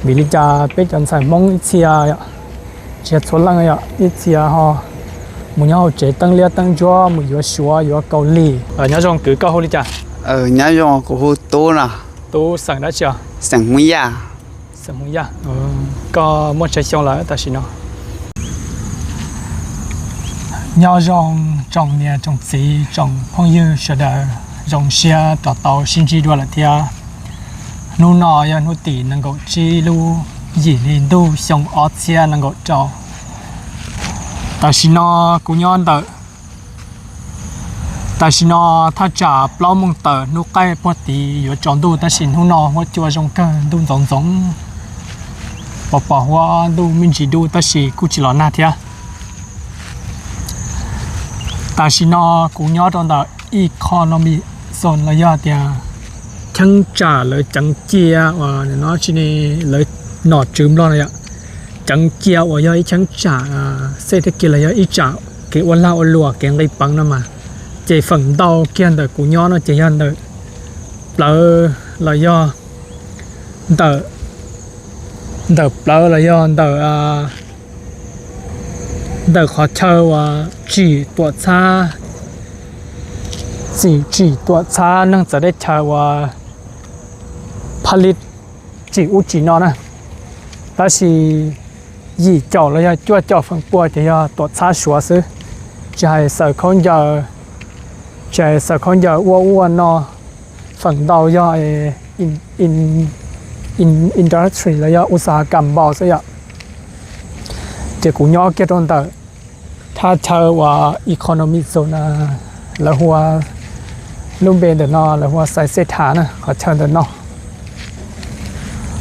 Vim li cas peb cov ntxhais Hmoob ib txhia, tsis yog txhua leej yom, ib txhia ho mus nyob hauv tsev teeb liab teeb ntsuab, mus yuav Suav yuav Kaus Lim. Nyob zoo kwv, koj hu li cas? Nyob zoo, kuv hu Tub no. Tub xeem dab tsi os? Xeem Hmoob Yaj. Xeem Hmoob Yaj. Koj muaj tsawg xyoo lawm tam sim no? Nyob zoo tsoom niam tsoom txiv tsoom phooj ywg sawv daws, zoo siab rov tau sib ntsib dua lawm thiab. Hnub no yog hnub tim nees nkaum tsib lub yim hli ntuj xyoo ob txhiab nees nkaum rau. Tam sim no kuv nyob ntawm, tam sim no thaj tsam plaub moos tawm hnub qaij puag tid yuav tsaus ntuj, tab sis hnub no huab cua zoo kawg, ntuj ntxoov ntxoov, pos pos huab, ntuj me ntsis dub tab sis kuj tsis los nag thiab. Tam sim no kuv nyob rau ntawm economic zone los yog tias cheeb tsam lawv ceev cia uas no tsis, lawv nom tswv Nplog no yom, ceev cia uas yog ib cheeb tsam xej thiab kiag los yog ib tsam kev ua lag ua luam kev nqi peev no mas, ces feem ntau kiag ntawm kuv nyob no ces yog ntawm plawv los yog ntawm, ntawm plawv los yog ntawm ntawm qhov chaw uas tsim tuam txhab, tsim, tsim tuam txhab neeg txawv teb chaws uas phaj li tsim ub tsim no na. Tab sis yim caum los yog cuaj caum feem pua ces yog tuam txhab Suav xwb, tsis hais xaws khaub ncaws, tsis hais xaws khaub ncaws ua ua no, feem ntau yog industry los yog u txas kam npaus xwb yom. Ces kuv nyob kiag rau ntawm thaj chaw uas economic zone, lawv hu ua, lub npe ntawm no lawv hu ua Xais Xej Thav na, qhov chaw ntawm no.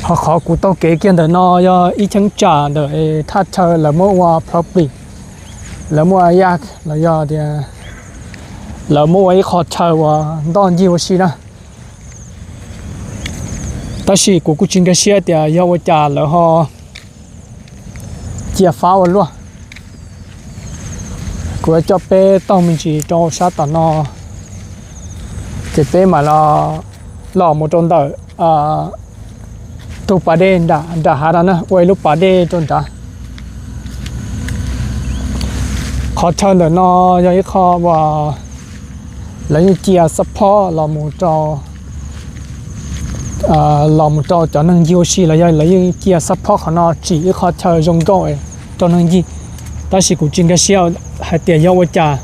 Ho qhov kuv taug kev kiag ntawm no yog ib cheeb tsam ntawm thaj chaw lawv muab ua public, lawv muab ua yaj los yog tias lawv muab ua ib qho chaw uas ntoj ncig ua si na. Tab sis kuv kuj tsis nkag siab tias yog ua cas lawv ho cia fab ua luaj. Kuv yuav coj peb taug me ntsis rau sab tom no, ces peb mam los mus rau ntawm tus pas dej nram hav no na, ua ib lub pas dej rau nrad. Qhov chaw ntawm no yog ib qho uas lawv yeej cia support los mus rau, los mus rau cov neeg ncig ua si los yog lawv yeej cia support qhov no tsim ib qho chaw zoo nkauj rau neeg ncig. Tab sis kuv tsis nkag siab hais tias yog ua cas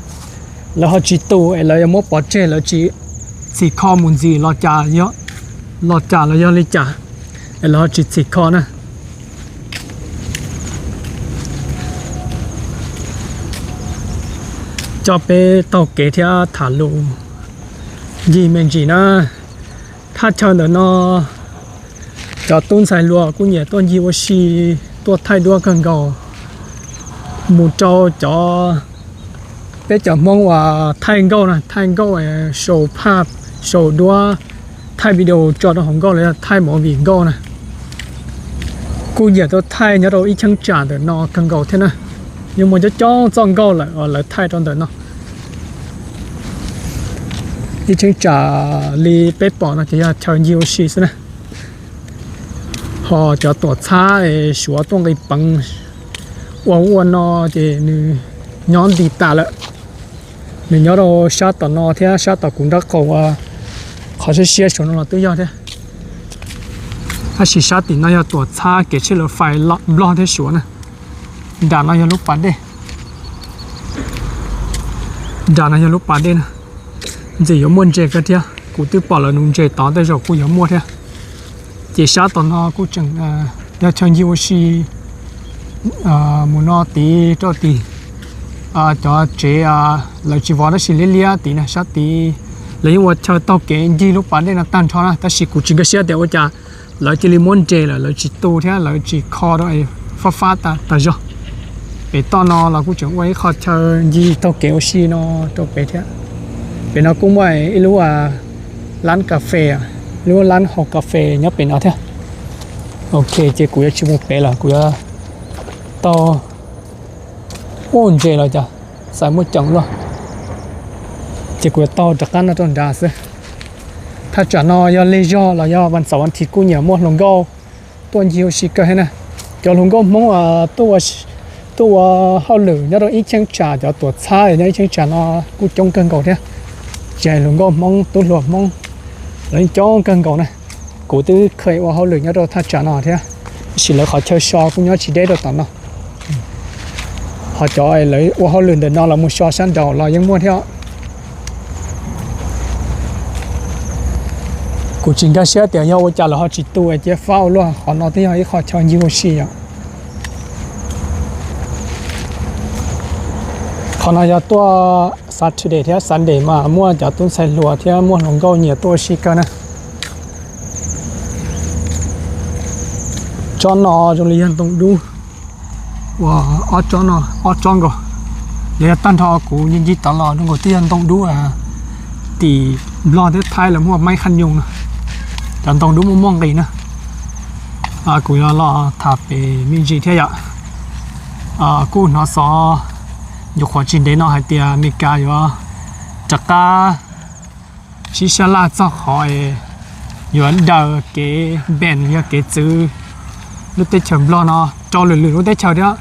lawv ho tsis tu es lawv yuav muab pov tseg, lawv tsis txhim kho mus ntxiv los cas, los cas los yog li cas es lawv ho tsis txhim kho na. Coj peb taug kev thiab tham lus ncig me ntsis na. Thaj chaw ntawm no cov tub ntxhais hluas kuj nyiam tuaj ncig ua si, tuaj thaij duab kawg nkaus, mus rau cov, peb cov Hmoob uas thaij nkauj na, thaij nkauj, sau phaj, sau duab, thaij video tso rau hauv nkauj los yog thaij movie nkauj na. Kuj nyiam tuaj thaij nyob rau ib cheeb tsam ntawm no kawg nkaus thiab na. Yeej muaj coob coob txoj nkauj lawm uas lawv thaij rau ntawm no. Ib cheeb tsam li peb pom no ces yog chaw ncig ua si xwb na. Ho cov tuam txhab es Suav tuaj nqis peev ua ub ua no ces nws nyob nti tas lawm. Nws nyob rau sab tom no thiab sab tom kuv nraub qaum, qhov siab siab Suav no los twb yog thiab. Tab sis sab tim no yog tuam txhab kev tsheb lawv fais Nplog thiab Suav na. Nram no yog lub pas dej. Nram no yog lub pas dej na. Ntxim yuav muaj ntses kawg thiab, kuv twb pom lawv nuv ntses tod tej zaum kuj yuav muaj thiab. Ces sab tom no kuj tseem yog chaw ncig ua si mus no tid rau tid. Cov tsev lawv tsis vov tab sis liab liab tid na, sab tid lawv yeej ua chaw taug kev ncig lub pas dej no tag nrho na, tab sis kuv tsis nkag siab tias ua cas lawv cia li muab nres lawm lawv tsis tu thiab lawv tsis kho rau fab fab tas zog. Pem toj no los kuj tseem ua ib qho chaw ncig taug kev ua si no rau pem thiab. Pem no kuj muaj ib lub lab kas fes, lub lab hau kas fes nyob pem no thiab. Ok, ces kuv yuav tsis mus pem lawm, kuv yuav taug, ub, ntses los cas, xav muaj ceem luaj. Ces kuv yuav taug rov qab no rau nrad xwb. Thaj tsam no yog lig zog los yog vas xaum vas thiv kuj nyiam muaj hluas nkauj tuaj ncig ua si kawg thiab na. Cov hluas nkauj Hmoob tuaj ua hauj lwm nyob rau ib cheeb tsam, cov tuam txhab nyob ib cheeb tsam no kuj coob kawg nkaus thiab. Tsis hais hluas nkauj Hmoob, tub hluas Hmoob, lawv yeej coob kawg nkaus na. Kuv twb kheev ua hauj lwm nyob rau thaj tsam no thiab, tab sis lawv qhov chaw so kuj nyob tsis deb rau tom no. Ho cov lawv ua hauj lwm ntawm no los mus so sab nraud los yeej muaj thiab. Kuv tsis nkag siab tias yog ua cas lawv ho tsis tu es cia fab ua luaj, qhov no twb yog ib qho chaw ncig ua si yom. Qhov no yog tuaj Saturday thiab Sunday mas muaj cov tub ntxhais hluas thiab muaj hluas nkauj nyiam tuaj ua si kawg na. Tsob no zoo li yog ntoo dub, ua ob tsob no, ob tsob nkaus. Yog, yog tag nrho kuv ncig ncig tod los zoo nkaus twb yog ntoo dub tim Nplog thiab Thaib lawv muaj maib khaj nyoos no, cov ntoo dub muaj muaj nqis na. Kuv yuav los tham pem me ntsis thiab yom. Kuj hnov xov nyuam qhuav tsis ntev no hais tias Amelikas yuav rov qab sib sab laj txog qhov es yuav daws kev ban, yog kev txwv lub teb chaws Nplog no rau lwm lwm lub teb chaws thiab,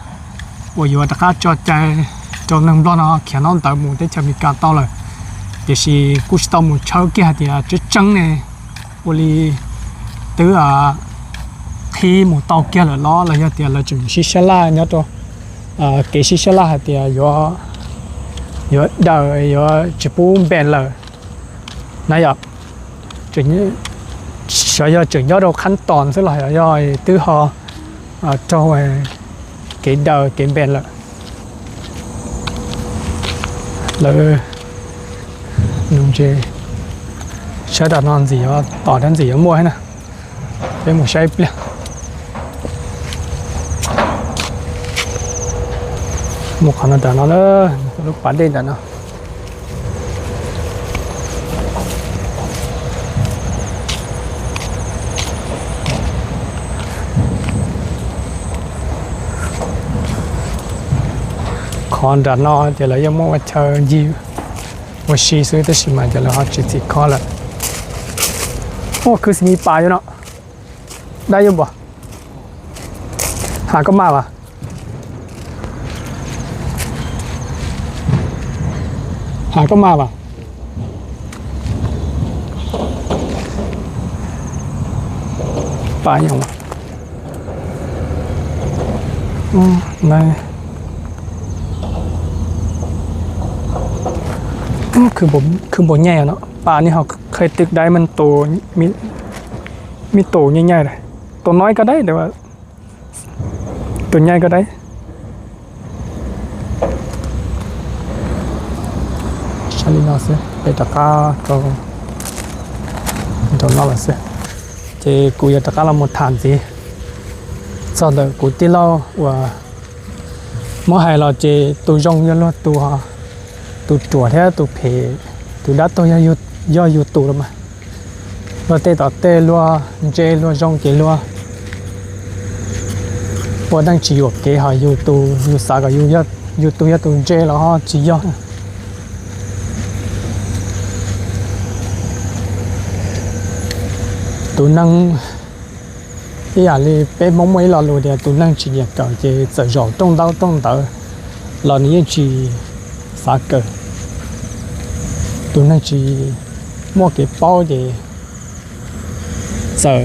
uas yuav rov qab tso cai rau neeg Nplog no khiav ntaub ntawv mus teb chaws Amelikas tau lawm. Tiam sis kuj tsis tau mus tshawb kiag hais tias tseeb tseeb ne ua li twb qhib mus tau kiag lawm los los yog tias lawv tseem sib sab laj nyob rau kev sib sab laj hais tias yuav daws, yuav tsis pub ban lawm na yom. Xyov yog tseem nyob rau qhab tos xwb los yog twb ho raug kev daws kev ban lawm. Lawv, sawv daws no ntxim yuav tos thiab ntxim yuav muaj thiab na. Peb mus saib ib pliag. Mus qhov no ntawm no, lub pas dej ntawm no. Qhov nram no ces lawv yeej muaj ua chaw ncig ua si xwb tab sis mas ces lawv ho tsis txhim khob lawm. Ua kwv xim mis pas yuav no, dab yuav npog. Has koj mas vas, has koj mas vas. Pas nyob, khwv npaum nyaj no, pas ni ho qhia twm dai mas tus, me tus nyaj nyaj, tus no koj dai, tus nyaj koj dai. Saib li no xwb, peb rov qab rau no lawm xwb. Ces kuv yuav rov qab los mus tham ntxiv txog ntawm kuv tij laug uas muab hais los ces tus zoo yog luag tus, tus ruam thiab tus phem, tus dab tuag yog yus tus los mas. Luag tej tom tej luag ntse luag zoo ces luag ua neej tsis yuam kev, ho yus tus yus xav kom yus tus yog tus ntse los ho tsis yog. Tus neeg, ib yam li peb Hmoob muaj ib lo lus tias tus neeg tsis nyiam kawm ces txawm zaum rooj ntaub rooj ntawv los nws yeej tsis xav kawm. Tus neeg tsis muaj kev paub ces txawm,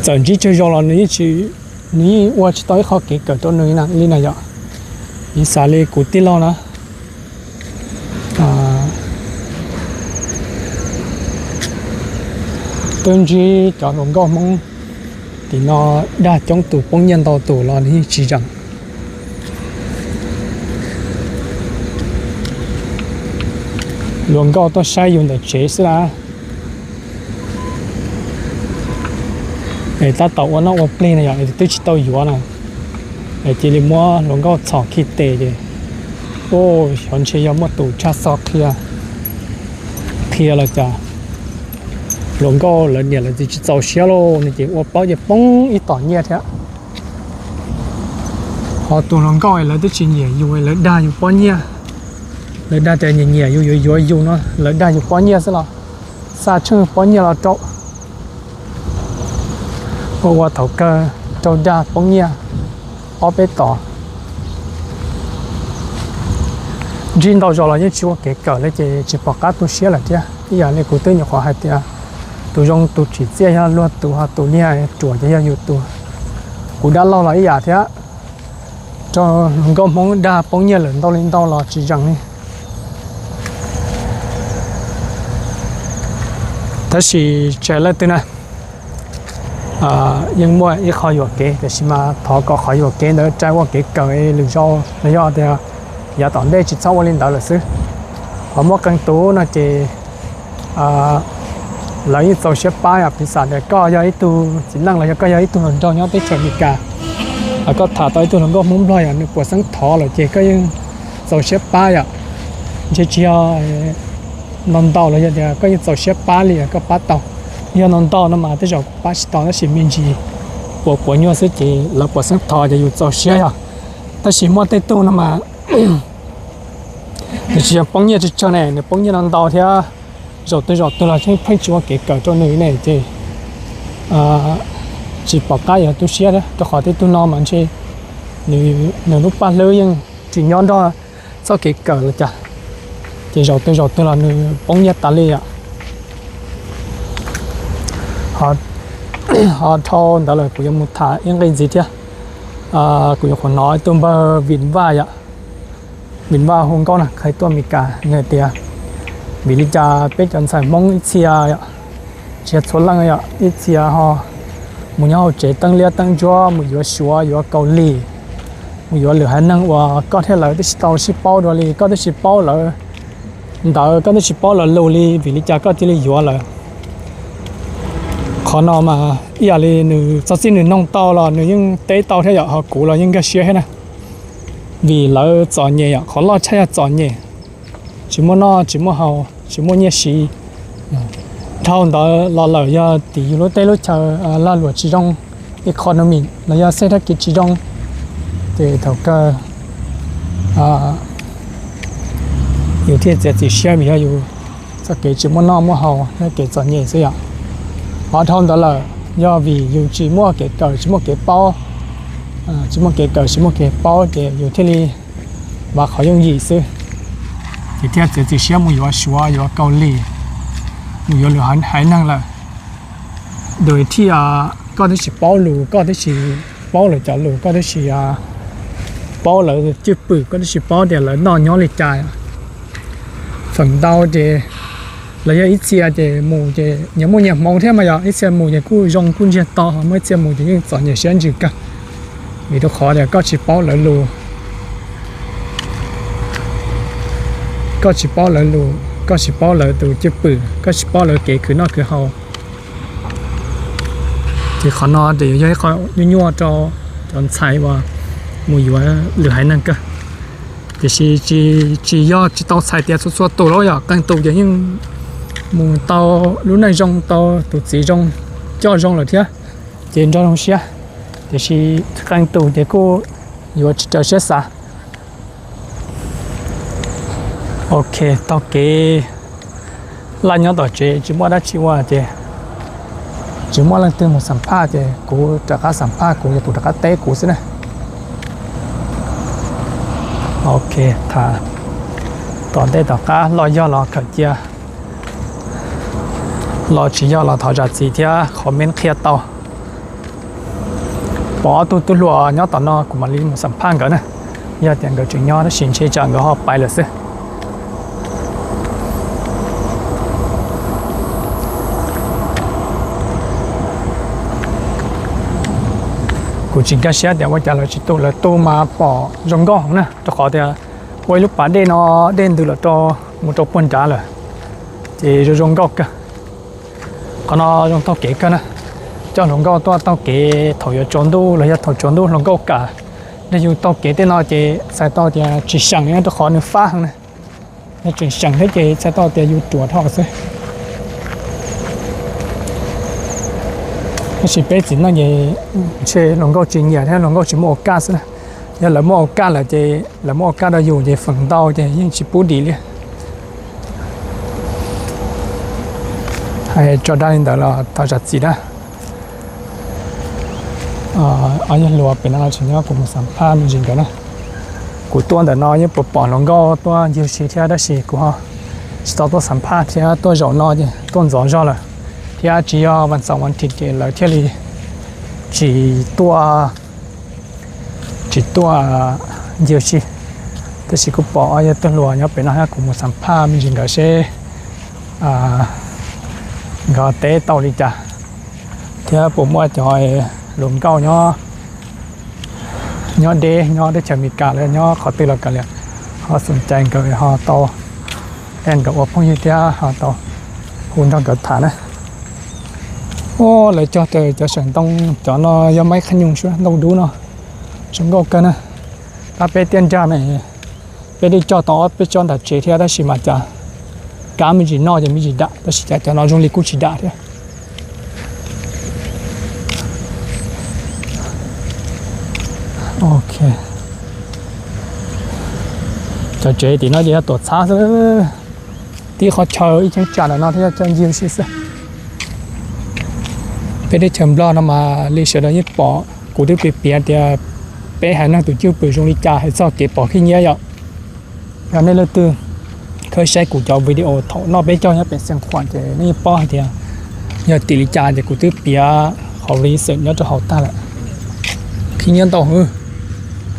txawm ntsib tsawg zaus los nws yeej ua tsis tau ib qho kev kawm rau nws li na yom. Ib xav li kuv tij laug na, twb ntsib cov hluas nkauj Hmoob tim no dag coob tus poob nyiaj ntau tus los nws yeej tsis zeem. Hluas nkauj tuaj saib yus ntawm tsev xwb las. Es tab tom ua noj ua plig na yom, twb tsis tau yuav na, es cia li muab hluas nkauj txhom khi tes ces, xyov ntshe yog muaj tus tshaj xov qhia, qhia los cas. Hluas nkauj lawv niam lawv txiv tsis txaus siab lauj, nws ces ua plaub ces poob ib tom nyiaj thiab. Ho tus hluas nkauj lawv twb tsis nyiam yus, lawv dag yus pob nyiaj. Lawv dag tias nyiam nyiam yus yuav yuav yus no, lawv dag yus pob nyiaj xwb los xa tsheej pob nyiaj los rau. Ua ua thaum kawg raug dag poob nyiaj ob peb tod. Ntsib ntau zaus los yeej tsis ua kev kawm li ces tsis pom qab tu siab lawm thiab. Ib yam li kuv twb nyuam qhuav hais tias tus zoo tus tsim txiaj yog luag tus, ho tus liag ruam ces yog yus tus. Kuv dab laug los ib yam thiab, raug hluas nkauj Hmoob dag poob nyiaj lawm ntau li ntau los tsis zeem li. Tab sis tsis hais leej twg na, yeej muaj ib qho yuam kev, tiam sis mas thov kom qhov yuam kev ntawd rais ua kev kawm lwm zaus los yog tias yav tom ntej tsis txhob ua li ntawd lawm xwb. Ho muaj qee tus no ces lawv yeej txaus siab pab yom, piv xam tias koj yog ib tug txiv neej los yog koj yog ib tug hluas nraug nyob teb chaws Amelikas, koj tham tau ib tug hluas nkauj Hmoob Nplog yom, nws puas xeeb thov lawm ces koj yeej txaus siab pab yom. Ntshe tsis yog ntau ntau los yog tias koj yeej txaus siab pab li koj pab tau. Yog ntau ntau no mas tej zaum pab tsis tau, tab sis me ntsis puas puas nyuaj xwb ces lawv puas xeeb thov ces yus txaus siab yom. Tab sis muaj tej tug no mas nws tsis yog poob nyiaj tsawg tsawg ne, nws poob nyiaj no ntau thiab, zaum twg zaum twg los yeej pheej tsis ua kev kawm rau nws ne ces tsis pom qab yuav tu siab thiab, rau qhov tej tug no mas ntshe nws lub paj hlwb yeej tsis nyob nrog txoj kev kawm los cas, ces zaum twg zaum twg los nws poob nyiaj tas li yom. Ho dhau ntawd lawm kuv yuav mus tham ib nqe ntxiv thiab. Kuv yuav qhuav hnov ib tug npawg Vim Vaj yom, Vim Vaj hu nkauj na, qhia tuaj Amelikas, nws hais tias vim li cas peb cov ntxhais Hmoob ib txhia, tsis yog txhua leej yom, ib txhia ho mus nyob hauv tsev teeb liab teeb ntsuab, mus yuav Suav yuav Kaus Lim, mus yuav lwm haiv neeg uas koj thiab lawv twb tsis tau sib paub dua li, koj twb tsis paub lawv ntawv, koj twb tsis paub lawv lus li, vim li cas koj cia li yuav lawv? Qhov no mas ib yam li nws txog txij nws noog tau los nws yeej teb tau thiab yom, ho kuv los yeej nkag siab thiab na. Vim lawv txom nyem yom, qhov loj tshaj yog txom nyem, tsis muaj noj tsis muaj haus, tsis muaj nyiaj siv. Dhau ntawd los lawm yog tim yus lub teb lub chaw lag luam tsis zoo, economy los yog xej thab kev tsis zoo, ces thaum kawg yus thiaj txiav txim siab vim yog yus txoj kev tsis muaj noj muaj haus thiab kev txom nyem xwb yom. Ho dhau ntawd lawm, yog vim yus tsis muaj kev kawm tsis muaj kev paub, tsis muaj kev kawm tsis muaj kev paub ces yus thiaj li vam qhov yooj yim xwb, ces thiaj txiav txim siab mus yuav Suav yuav Kaus Lim, mus yuav lwm haiv neeg lawm. Dua thiaj koj twb tsis paub lus, koj twb tsis paub lawv cov lus, koj twb tsis paub lawv cwj pwm, koj twb tsis paub tias lawv noj nyob li cas. Feem ntau ces los yog ib txhia ces mus ces nyias muaj nyias hmoov thiab mas yog ib txhia mus ces kuj zoo kuj ntsiag to, ho muaj ib txhia mus ces yeej txom nyem siab ntsws kawg, vim rau qhov tias koj tsis paub lawv lus, koj tsis paub lawv lus, koj tsis paub lawv tus cwj pwm, koj tsis paub lawv kev khwv noj khwv haus. Ces qhov no ces yuav yog ib qho nyuaj nyuaj rau cov ntxhais uas mus yuav lwm haiv neeg kawg. Tiam sis tsis yog tsis tau txhais tias txhua txhua tus los yog qee tus ces yeej mus tau lub neej zoo, tau tus txiv zoo, coj zoo lawm thiab, ces nrog zoo siab. Tiam sis qee tus ces kuj yuav tsis raws siab xav. Ok, taug kev laj nyob tom tsev tsis muaj dab tsi ua ces tsis muaj leej twg mus xam phaj ces kuv rov qab xam phaj kuv, kuv rov qab teb kuv xwb na. Ok, tham tom ntej tom qab loj yog los kawm cia, los tsis yog los thov zam txim thiab comment qhia tau. Pom ob tug tub hluas nyob tom no kuv mam li mus xam phaj nkawd na. Yog tias nkawd tseem nyob tab sis ntshe tsam nkawd ho pais lawm xwb. Kuv tsis nkag siab tias ua cas lawv tsis tu, lawv tu mas pom zoo nkauj heev na, rau qhov tias ua ib lub pas dej no, dej ntws lawm rau mus rau puag nrad lawm, ces zoo zoo nkauj kawg. Qhov no zoo taug kev kawg na, coj hluas nkauj tuaj taug kev thaum yuav tsaus ntuj los yog thaum tsaus ntuj hluas nkauj kam. Yog yus taug kev tej no ces txhais tau tias tsis seem rau qhov nws fab heev na. Yog tseem seem thiab ces txhais tau tias yus ruam dhau xwb. Tab sis peb txiv neej ces ntshe hluas nkauj tsis nyiam thiab hluas nkauj tsis muaj ua kaj xwb na. Yog lawv muaj ua kaj lawm ces lawv muaj ua kaj rau yus ces feem ntau ces yeej tsis pub dim li. Hais tso dag li ntawd los thov zam txim na. Ob yawg hluas pem no tseem nyob, kuv mus xam phaj me ntsis nkawd na. Kuv tuaj ntawm no yeej pom pom hluas nkauj tuaj ncig si thiab tab sis kuv ho tsis tau tuaj xam phaj thiab, tuaj zaum no ces tuaj ntxov zog lawm, thiab tsis yog vas xaum vas thiv ces lawv thiaj li tsis tuaj, tsis tuaj ncig si. Tab sis kuv pom ob yawg tub hluas nyob pem no thiab, kuv mus xam phaj me ntsis nkawd seb nkawd teb tau li cas, thiab puas muaj cov hluas nkauj nyob deb, nyob teb chaws Amelikas los nyob qhov twg los kav liam, ho xom cai nkawd ho tau, nkawd ua phooj ywg thiab ho tau hu nrog nkawd tham na. Lawv cog cov seem ntoo, cov no yog maib khab nyoos xwb, ntoo dub no zoo nkauj kawg na. Tab peb tiaj nrag ne, peb twb cog tau ob peb tsob nram tsev thiab tab sis mas cas kab me ntsis noj ces me ntsis dam, tab sis cas cov no zoo li kuj tsis dam thiab. Ok, cov tsev tim no ces yog tuam txhab xwb, tib qhov chaw ib cheeb tsam ntawm no thiab yog coj ncig si xwb. Peb teb chaws Nplog no mas li sawv daws yeej pom, kuv twb piav piav tias peb haiv neeg tus cwj pwm zoo li cas hais txog kev pom khib nyiab yom. Yog nej leej twg kheev saib kuv cov video thaum noj peb caug nyob pem Xeev Khuam ces nej yeej paub hais tias yog tim li cas ces kuv twb piav qhov research nyob rau hauv tag lawm. Khib nyiab ntau hwv,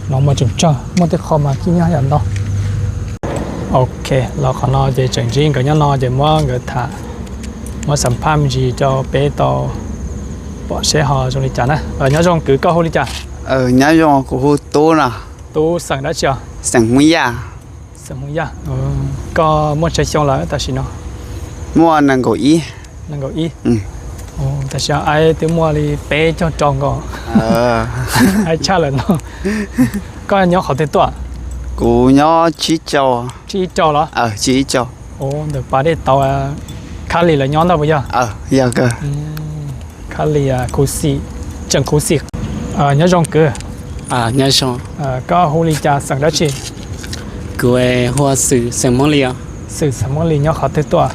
no mas tseem tsawg, muaj tej qho mas khib nyiab yam ntau. Ok, los qhov no ces tseem ntsib nkawd nyob no ces muab nkawd tham, muab xam phaj me ntsis rau peb tau pom seb ho zoo li cas na. Nyob zoo kwv, koj hu li cas? Nyob zoo, kuv hu Tub no. Tub xeem dab tsi os? Xeem Hmoob Yaj. Xeem Hmoob Yaj. Koj muaj tsawg xyoo lawm tam sim no? Muaj nees nkaum ib. Nees nkaum ib. Tam sim no aib twb muaj li peb caug rau nkaus. Aib tshaj lawm no. Koj nyob qhov twg tuaj? Kuv nyob tsib rau. Tsib rau los? Ntawm pas dej tauv Khab Lis lawv nyob ntag puas yog? Khab Lis, Khuv Xim, tseem Khuv Xim. Nyob zoo kwv. Koj hu li cas, xeem dab tsi? Kuv hu Xwm, xeem Hmoob Lis. Xwm, xeem Hmoob Lis, nyob qhov twg tuaj?